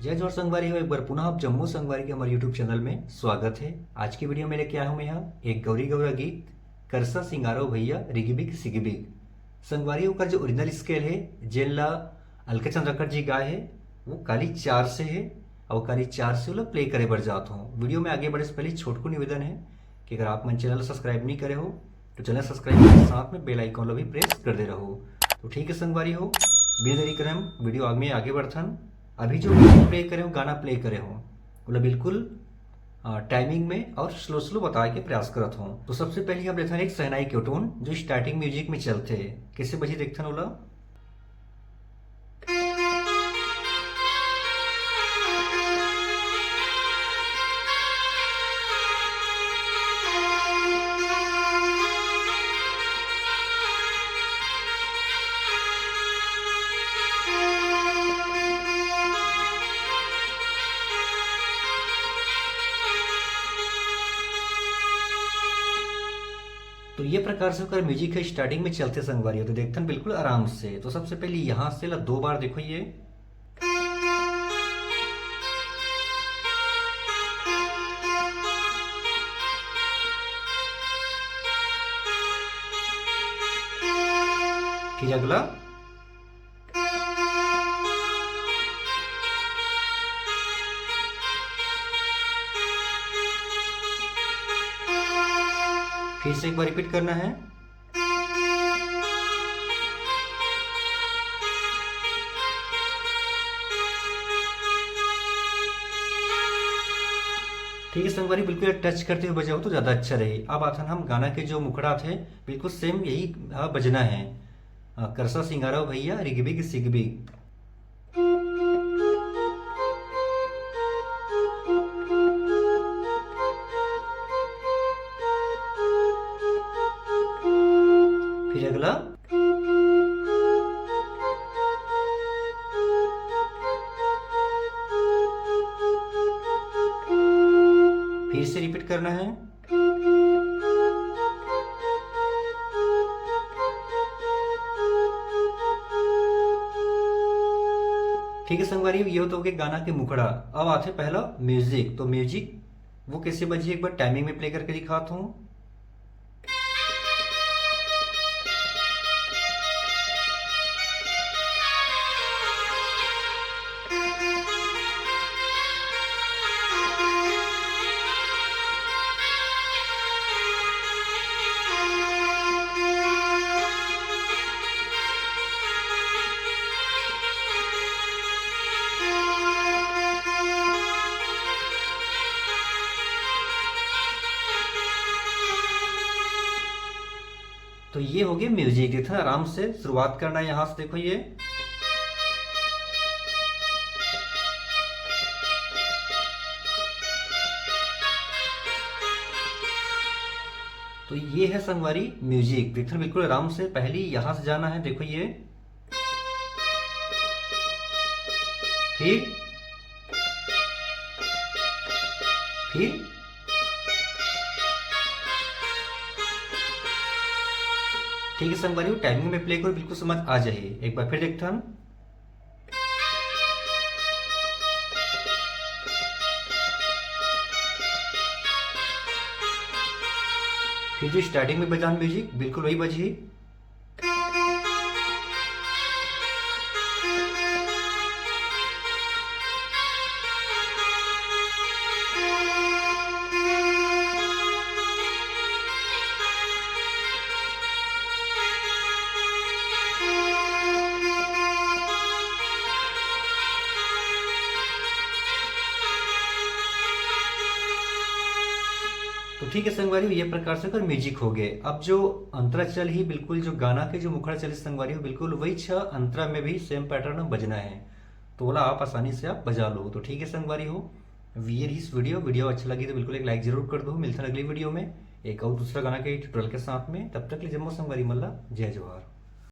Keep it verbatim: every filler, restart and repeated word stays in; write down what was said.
जय जोहार संगवारी हो, एक बार पुनः आप जम्मो संगवारी के हमारे YouTube चैनल में स्वागत है। आज की वीडियो में लेके आया हूँ मैं यहाँ एक गौरी गौरा गीत, करसा सिंगारो भैया रिगिबिग सिगिबिग। संगवारी हो, ओकर जो ओरिजिनल स्केल है, जेन ला अलकाचंद रखड़ जी गाए है, वो काली चार से है, और काली चार से ओला प्ले करे बर जात हूँ। वीडियो में आगे बढ़े से पहले छोटकू निवेदन है कि अगर आप मन चैनल सब्सक्राइब नहीं करे हो, तो चैनल सब्सक्राइब के साथ में बेल आइकन ला भी प्रेस कर दे रहो। तो ठीक है संगवारी हो, बिना देरी करे हम वीडियो आगे में आगे बढ़थन। अभी जो म्यूजिक प्ले करे हो, गाना प्ले करे हो, ओला बिल्कुल, अ, टाइमिंग में और स्लो स्लो बताए के प्रयास करत हो। तो सबसे पहले हम लेथन एक शहनाई के टोन, जो स्टार्टिंग म्यूजिक में चलथे। कैसे बजी देखथन ओला। तो ये प्रकार से ओकर म्यूजिक है, स्टार्टिंग में चलथे संगवारी हो। तो देखथन बिल्कुल आराम से। तो सबसे पहले यहाँ से ला दो बार देखो ये। फिर अगला। फिर से एक बार रिपीट करना है। ठीक है संगवारी, बिल्कुल टच करते हुए बजाओ तो ज़्यादा अच्छा रही। अब आथन हम गाना के जो मुखड़ा थे, बिल्कुल सेम यही, हाँ, बजना है। हाँ, करसा सिंगारो भैया रिगबिग सिगबिग। फिर अगला। फिर से रिपीट करना है। ठीक है संगवारी, ये तो हो गया गाना के मुखड़ा। अब आथे पहला म्यूजिक। तो म्यूजिक वो कैसे बजी, एक बार टाइमिंग में प्ले करके दिखाता हूँ। तो ये हो गया म्यूजिक। देखना आराम से शुरुआत करना है यहाँ से, देखो ये। तो ये है संगवारी म्यूजिक। देखना बिल्कुल आराम से, पहली यहाँ से जाना है, देखो ये। फिर, फिर ठीक है संगवारी, टाइमिंग में प्ले करो, बिल्कुल समझ आ जाए। एक बार फिर देखता हूँ। फिर जो स्टार्टिंग में बजान म्यूजिक, बिल्कुल वही बजी। तो ठीक है संगवारी, ये प्रकार से ओकर म्यूजिक हो गए। अब जो अंतरा चल ही बिल्कुल जो गाना के जो मुखड़ा चल ही संगवारी हो, बिल्कुल वही छह अंतरा में भी सेम पैटर्न में बजना है, तो ओला आप आसानी से आप बजा लो। तो ठीक है संगवारी हो, ये रही इस वीडियो। वीडियो अच्छा लगी तो बिल्कुल एक लाइक जरूर कर दो। मिलते हैं अगली वीडियो में एक और दूसरा गाना के ट्यूटोरियल के साथ में। तब तक के लिए जम्मो संगवारी मन ला जय जोहार।